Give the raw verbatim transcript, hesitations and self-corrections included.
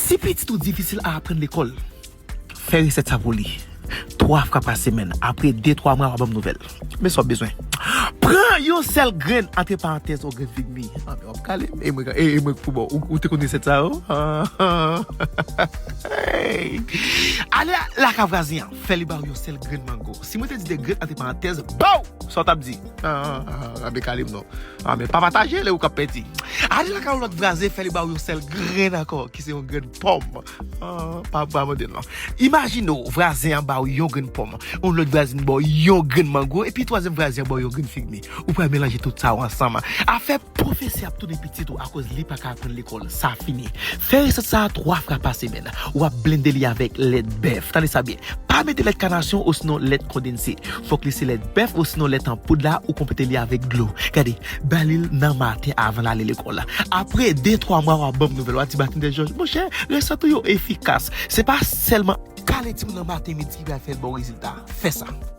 Si pitit ou difisil a aprann lekòl, fè resèt sa pou li. Twa fwa pa semèn. Apre de, twa mwa, w a ban m nouvèl. Men sa w bezwen. Pran yon sèl grenn, antre parantèz, yon grenn fig mi. Ah, men w ap kale. E mwen, e, e mwen pou bon. Ou, ou te konn resèt sa yo? Ah, ah. Hey. Ale lakay vwazen an. Fè li ba w yon sèl grenn mango. Si mwen te di de grenn, antre parantèz, bow! Sa w t ap di? Ah, ah, ah, ah, men kale m non. Ah, men pa pataje lè ou k ap pèdi. Ale lakay yon lòt vwazen, fè li ba w yon sèl grenn ankò, ki se yon grenn pòm. Ah, pa, pa mande non. Imajine w, vwazen an ba w yon grenn pòm, yon lòt vwazen ba w yon grenn mango, epi twazyèm vwazen an ba w yon grenn fig mi. Ou pral melanje tout sa yo ansanm. Afè pwofesè ap tounen pitit ou akoz li pa ka aprann lekòl. Sa fini. Fè resèt sa a twa fwa pa semèn. W ap blende li avèk lèt bèf. Tande sa byen. Pa mete lèt kanasyon osinon lèt kondanse. Fòk li se lèt bèf osinon lèt an poud la ou konplete li avèk dlo. Gade, ba li l nan maten avan l ale lekòl la. Apre de, twa mwa, w a ban m nouvèl. W a di Matin de Jòj, monchè, resèt ou yo efikas. Se pa sèlman kale timoun nan maten, midi ki pral fè l ba w rezilta. Fè sa.